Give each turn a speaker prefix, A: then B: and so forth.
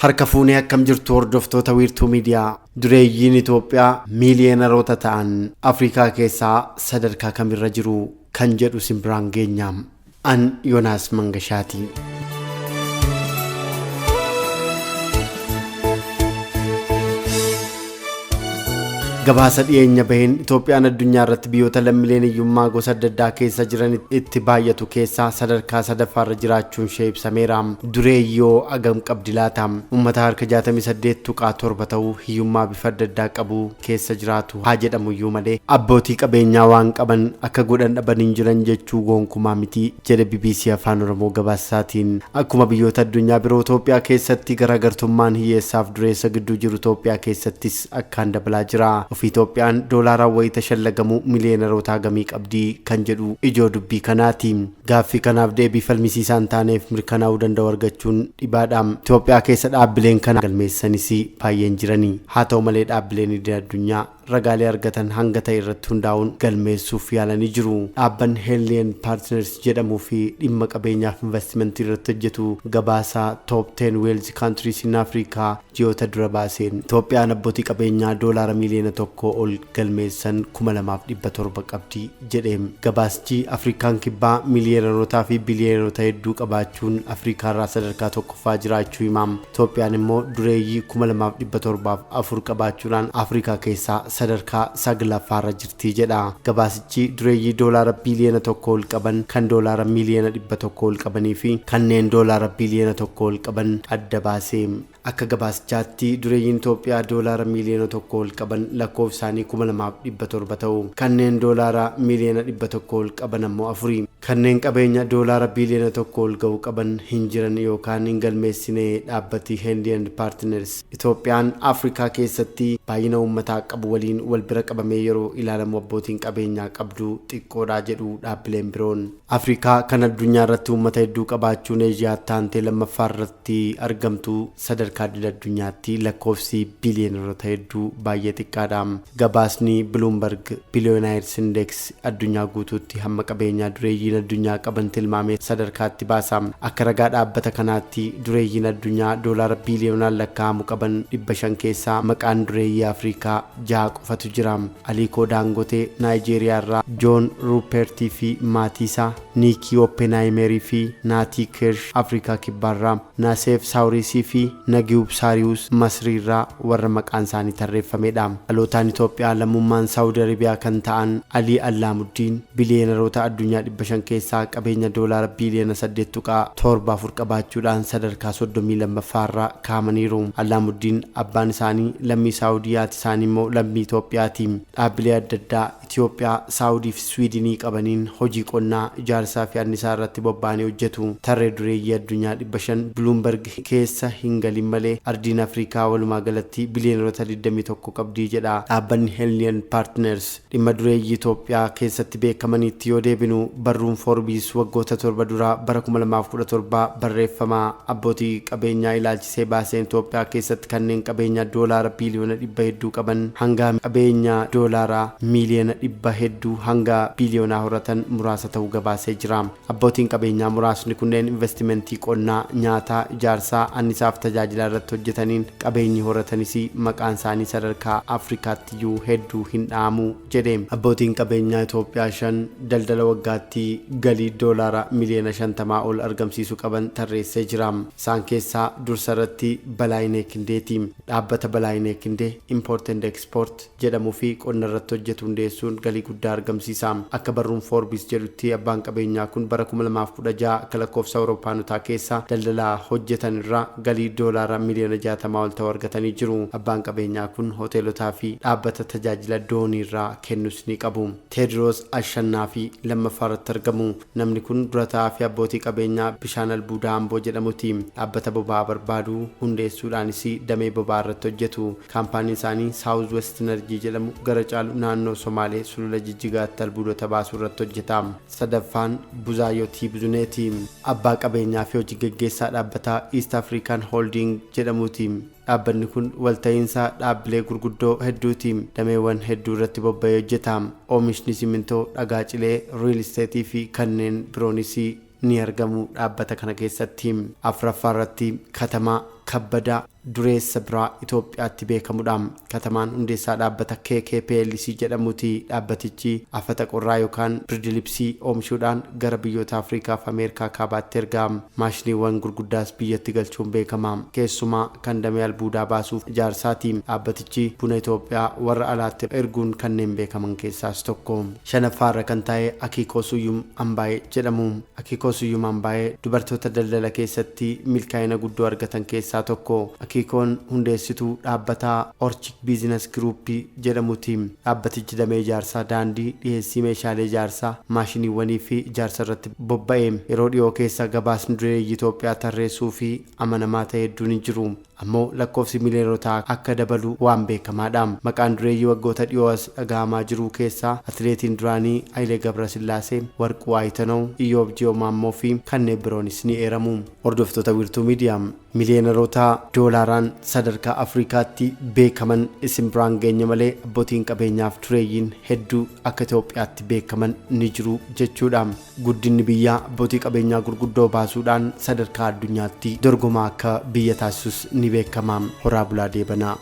A: Harka fuunee akkam jirtu hordoftoota Wiirtuu Miidiyaa. Dureeyyiin Itoophiyaa miiliyeenaroota ta'an Afrikaa keessaa sadarkaa kamirra jiru kan jedhu simbiraan geenyaam. An Yoonaas Mangashaati. Gabaasa dhiyeenya baheen Itoophiyaan addunyaa irratti biyyoota lammiileen hiyyummaa gosa adda addaa keessa jiran itti baay'atu keessaa sadarkaa sadaffaarra jiraachuun ishee ibsameera. Dureeyyoo agam qabdi laata? Uummata harka 68.7 ta'uu hiyyummaa bifa adda addaa qabu keessa jiraatu haa jedhamu iyyuu malee abbootii qabeenyaa waan qaban akka godhan dhabanii jiran jechuu gonkumaa miti jedhe BBC Afaan Oromoo gabaasaatiin. Akkuma biyyoota addunyaa biroo Itoophiyaa keessatti garaagartummaan hiyyeessaaf dureessa gidduu jiru Itoophiyaa keessattis akkaan dabalaa jira. Ofii Itoophiyaan doolaaraan wayita shallagamu miliyeenaroota hagamii qabdii kan jedhu ijoo dubbii kanaati. Gaaffii kanaaf deebii falmisiisaa hin taaneef mirkanaa'uu danda'u argachuun dhibaadha. Itoophiyaa keessa dhaabbileen kana galmeessanis baay'een jirani. Haa ta'u malee dhaabbileen idil addunyaa ragaalee argatan hanga ta'e irratti hundaa'uun galmeessuuf yaalanii jiru. Dhaabbanni Henley Partners jedhamuu fi dhimma qabeenyaaf investimentii irratti hojjetu gabaasa Top 10 Wealth Countries in Africa ji'oota dura baaseen Itoophiyaan abbootii qabeenyaa doolaara miiliyoona 1 ol galmeessan 2700 qabdi jedhe. Gabaasichi Afrikaan Kibbaa miiliyeenarotaa fi biliyeenarota hedduu qabaachuun Afrikaarraa sadarkaa tokkoffaa jiraachuu hima. Itoophiyaan immoo dureeyyii 2704 qabaachuudhaan Afrikaa keessaa sadarkaa saglaffaarra jirti jedha. Gabaasichi dureeyyii doolaara biiliyoona 1 ol qaban, kan doolaara miiliyoona 100 ol qabanii fi kanneen doolaara biiliyoona 1 ol qaban adda baase. Akka gabaasichaatti dureeyyiin Itoophiyaa doolaara miiliyoona 1 ol qaban lakkoofsi isaanii 2700 ta'u. Kanneen doolaara miiliyoona 100 ol qaban ammoo afuri. Kanneen qabeenya doolaara biiliyoona 1 ol ga'u qaban hin jiran yookaan hin galmeessine dhaabbati Henley and Partners. Itoophiyaan Afrikaa keessatti baay'ina uummataa qabu waliin wal bira qabamee yeroo ilaalamu abbootiin qabeenyaa qabdu xiqqoodha jedhu dhaabbileen biroon. Afrikaa kan addunyaa irratti uummata hedduu qabaachuun Eeshiyaatti aantee lammaffaa irratti argamtu sadarkaa idil addunyaatti lakkoofsi biliyoonarota hedduu baay'ee xiqqaadha. Gabaasni Bloomberg Billionaires Index addunyaa guutuutti hamma qabeenyaa dureeyyiin addunyaa qaban tilmaamee sadarkaatti baasa. Akka ragaa dhaabbata kanaatti dureeyyiin addunyaa doolaara biiliyoonaan lakkaa'amu qaban 500 keessaa maqaan dureeyyii Afrikaa jaha qofatu jira. Aliikoo Daangotee Naayijeeriyaa irraa, Joon Ruupertii fi maatii isaa, Niikii Oppenhaayimerii fi Naatii Kirsh Afrikaa Kibbaarraa, Naaseef Saawurisii fi Nagiub Saariyuus Masriirraa warra maqaan isaanii tarreeffamedha. Dhalootaan Itoophiyaa lammummaan Saawudi Arabiyaa kan ta'an Alii Allaamuddiin biliyeenaroota addunyaa 500 keessaa qabeenya doolaara biiliyoona 8.74 qabaachuudhaan sadarkaa 32ffaarra kaa'amaniiru. Allaamuddiin abbaan isaanii lammii Saawudii, haati isaanii immoo lammii Itoophiyaati. Dhaabbilee adda addaa Itoophiyaa, Saawudii fi Swiidinii qabaniin hojii qonnaa, ijaarsaa fi annisaa irratti bobba'anii hojjetu. Tarree dureeyyii addunyaa 500 Bloomberg keessa hin galin malee ardiin Afrikaa walumaa galatti biliyeenarota 21 qabdii jedha dhaabbanni Henley and Partners. Dhimma dureeyyii Itoophiyaa keessatti beekamaniitti yoo deebinu, barruun Forbes waggoota 7 dura bara 2017 barreeffama abbootii qabeenyaa ilaalchisee baaseen Itoophiyaa keessatti kanneen qabeenya doolaara biiliyoona dhibba hedduu qaban hanga qabeenya doolaara miiliyoona dhibba hedduu hanga biiliyoonaa horatan muraasa ta'uu gabaasee jira. Abbootiin qabeenyaa muraasni kunneen investimentii qonnaa, nyaataa, ijaarsaa, annisaaf tajaajilaa irratti hojjetaniin qabeenyi horatanis maqaan isaanii sadarkaa Afrikaattiyyuu hedduu hin dha'amu jedhe. Abbootiin qabeenyaa Itoophiyaa shan daldala waggaatti galii doolaara miliyoona 50 ol argamsiisu qaban tarreessee jira. Isaan keessaa dursa irratti Balaayinee Kindeeti. Dhaabbata Balaayinee Kindee Import and Export jedhamuu fi qonna irratti hojjetu hundeessuun galii guddaa argamsiisa. Akka barruun Forbes jedhutti abbaan qabeenyaa kun bara 2016 akka lakkoofsa Awuroopaanotaa keessa daldala hojjetan irraa galii doolaara miliyoona 60 ol ta'u argatanii jiru. Abbaan qabeenyaa kun hoteelotaa fi dhaabbata tajaajila doonii irraa kennus ni qabu. Teediroos Ashannaafi lammaffaa irratti argamu. Namni kun dura taa'aa fi abbootii qabeenyaa bishaan albuudaa Amboo jedhamuti. Dhaabbata boba'aa barbaadu hundeessuudhaanis damee boba'aa irratti hojjetu. Kaampaaniin isaanii South West Energy jedhamu gara caalu naannoo Somaalee sulula Jijjigaatti albuudota baasuu irratti hojjeta. Sadaffaan Buzaayyoo T. Buzuneeti. Abbaa qabeenyaa fi hojii geggeessaa dhaabbata East African Holding jedhamuuti. Dhaabbanni kun walta'iinsa dhaabbilee gurguddoo hedduuti. Dameewwan hedduu irratti bobba'ee hojjeta. Oomishni simintoo, dhagaa cilee, riil isteetii fi kanneen biroonis ni argamu dhaabbata kana keessatti. Afraffaa irratti Katamaa Kabbadaa. Dureessa biraa Itoophiyaatti beekamudha. Katamaan hundeessaa dhaabbata KKPLC jedhamuuti. Dhaabbatichi afata qorraa yookaan birdilibsii oomishuudhaan gara biyyoota Afrikaa fi Ameerikaa kaabaatti erga. Maashiniiwwan gurguddaas biyyatti galchuun beekama. Keessumaa kan damee albuudaa baasuuf ijaarsaati. Dhaabbatichi buna Itoophiyaa warra alaatti erguun kanneen beekaman keessaas tokko. Shanaffaarra kan taa'e Akiikoo Suyyum Ambaayee jedhamu. Akiikoo Suyyum Ambaayee dubartoota daldala keessatti milkaa'ina guddoo argatan keessaa tokko. Akiikoon hundeessituu dhaabbata Orchik Biizines Giruuppii jedhamuuti. Dhaabbatichi damee ijaarsaa daandii, dhiyeessii meeshaalee ijaarsaa, maashiniiwwanii fi ijaarsa irratti bobba'e. Yeroo dhiyoo keessa gabaasni dureeyyii Itoophiyaa tarreessuu fi amanamaa ta'e hedduun hin jiru. Ammoo lakkoofsi miiliyonotaa akka dabalu waan beekamaadha. Maqaan dureeyyii waggoota dhiyoo as dhaga'amaa jiru keessaa atileetiin duraanii Hayilee Gabrasillaasee, Warquu Ayitanaw, Iyyoob Jiyoo Maammoo fi kanneen biroonis ni eeramu. Hordoftoota Wiirtuu Miidiyaa, miliyoonaroota doolaaraan sadarkaa Afrikaatti beekaman isin biraan geenye malee abbootiin qabeenyaaf dureeyyiin hedduu akka Itoophiyaatti beekaman ni jiru jechuudha. Guddinni biyyaa abbootii qabeenyaa gurguddoo baasuudhaan sadarkaa addunyaatti dorgomaa akka biyya taasisus ni beekama. Horaa bulaa deebanaa.